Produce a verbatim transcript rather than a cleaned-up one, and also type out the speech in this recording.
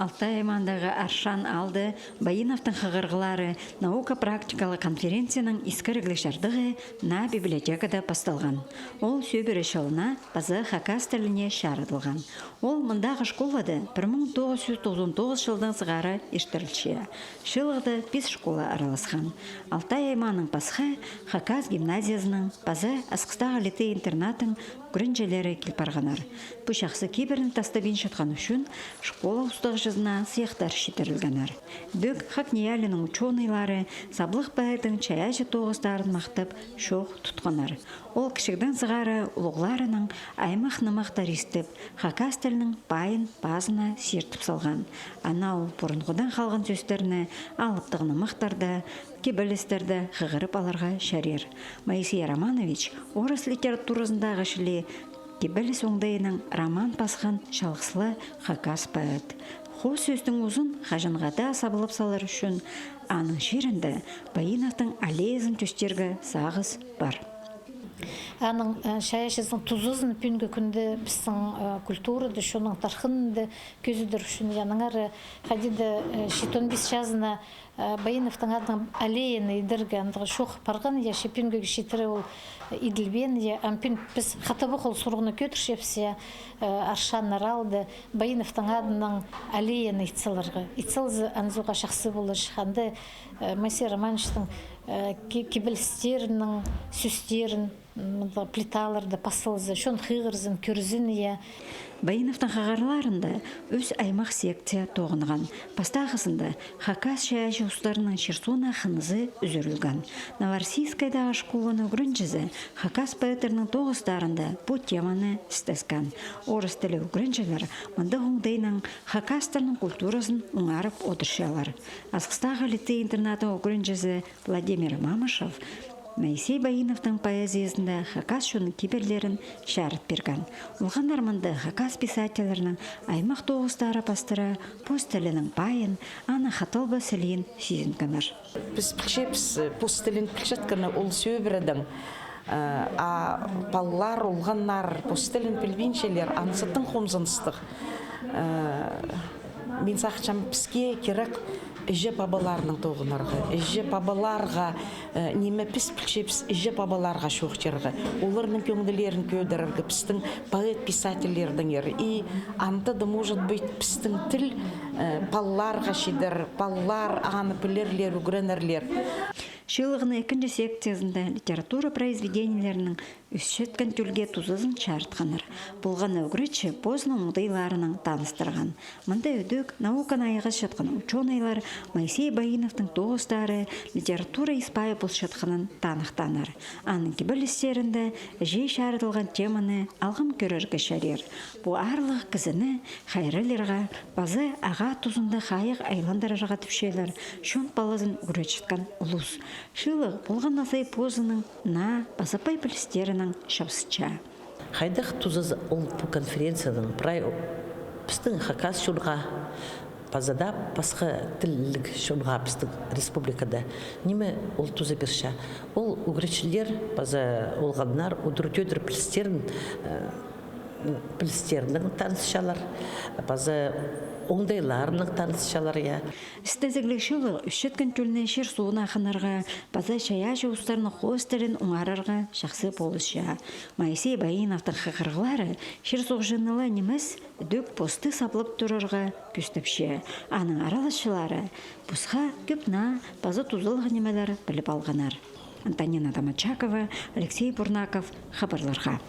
Алтай аймаандағы Аршан аалда Баиновтың хығырығлары наука-практикалығ конференцияның искірігліг чардығы наа библиотекада пасталған. Ол сӧбіре чылына паза хакас тіліне чарыдылған. Ол мындағы школада пір муң тоғыс чӱс тоғызон тоғыс чылдаң сығара иртірілче. Чыылығда пис школа араласхан. Алтай аймааның пасха хакас гимназиязының паза Асхыстағы лицей-интернаттың ӱгренҷілері кил парғаннар. Пу чахсы кибірні тастабинчатхан ӱчӱн школа устағҷызына сыйыхтар читірілгеннер. Ідӧк ХакНИИЯЛИ-ның учёныйлары саблығ поэттің чайаачы тоғыстарын махтап чоох тутханнар. Ол кічігдең сығара улуғларынаң аймах нымахтар истіп, хакас тілінің пайын пазына сиртіп салған. Ана ол пурунғыдаң халған сӧстерні алыптығ нымахтарда, кибелістерде хығырып аларға чарир. Моисей Романович орыс литературазындағы чіли кибеліс оңдайынаң роман пасхан чалғыс ла хакас поэт. Хоос сӧстің узын хаҷанға даа саблап салар ӱчӱн аның чирінде Баиновтың аллеязын тӧстирге сағыс пар. Аның, э, чайаачызының тузазын пӱӱнгі кӱнде пістің, э, культурада, чонның тархынында кӧзідер ӱчӱн, я, аннаңар, э, хайди даа, э, читон пис чазына, э, Баиновтың адынаң аллеяны идерге андағ чоох парған, я, че пӱӱнгі читіре ол, э, иділбеен, я, ам пӱӱн піс хатабох ол сурығны кӧдірчебіс, я, э, Аршаннар аалда Баиновтың адынаң аллеяны ит саларға. Ит салза, анзы уғаа чахсы полар чох. Анда, э, Моисей Романовичтің, э, ки-, кибелістерінің сӧстерін, м, мында плиталарда пас салза, чон хығырзын, кӧрзін, я. Баиновтың хығырығларында ӱс аймах секция тоғынған. Пастағызында хакас чайаачы устарының чир-суғына хынызы ӱзӱрілген. Новороссийскайдағы школаның ӱгренҷізі хакас поэттерінің тоғыстарында пу теманы істескен. Орыс тілі ӱгренҷілер мындағ оңдайнаң хакастарның культуразын оңарып одырчалар. Асхыстағы лицей-интернаттың ӱгренҷізі Владимир Мамышев Моисей Баиновтың поэзиязында хакас чонның кибеллерін чарыт пирген. Олғаннар мында хакас писательлерінің аймах тоғыстары пастыра пос тілінің пайын, аның хаталбас сілиин сизінгеннер. Піс пілчебіс, пос тілін пілчеткені ол сӧбіредең, э, а палалар, олғаннар пос тілін пілбинчелер, анзы тың хомзыныстығ. Э, мин сағынчам, піске кирек іҷе-пабаларнаң тоғынарға, іҷе-пабаларға, э, ниме піс пілчебіс, іҷе-пабаларға чоохтирға, оларның кӧңнілерін кӧдірерге, пістің поэт-писательлердеңер. И анда даа, может быть, пістің тіл, э, палаларға чидер, палалар аны пілерлер, ӱгренерлер. Чыылығның ікінҷі секциязында литература произведениелерінің ӧсчеткен тӧлге тузазын чарытханнар. Полған на ӱгретчі позының оңдайларынаң таныстырған. Мында ідӧк науканы айғасчатхан учёныйлар Моисей Баиновтың тоғыстары литература испайы полчатханын таныхтааннар. Аның кибелістерінде іҷе чарыдылған теманы алғым кӧрерге чарир. Пу аарлығ кізіні хайраллирға паза ағаа тузында хайығ айландырарға тіпчелер чон палазын ӱгретчеткен улус. Чыылығ полған на сай позының наа паза пай пілістерінең чабысча. Хайдағ тузазы ол пу конференцияның прай пістің хакас чонға, паза даа пасха тілліг чонға пістің республикада? Ниме ол туза пирче? Ол ӱгретчілер паза олғаннар удур-тӧдір пілістерін, э, пілістерінең танысчалар, паза оңдайларынаң танысчалар, я. Істезігліг чыылығ ӧсчеткен тӧлні чир-суғына хынарға паза чайаачы устарның хоос тілін оңарарға чахсы полысча. Моисей Баиновтың хығырығлары чир-суғҷыны ла нимес, ідӧк посты саблап турарға кӧстепче. Аның араласчылары посха кӧп наа паза тузалығ нимелер піліп алғаннар. Антонина Домочакова, Алексей Бурнаков, хабарларға.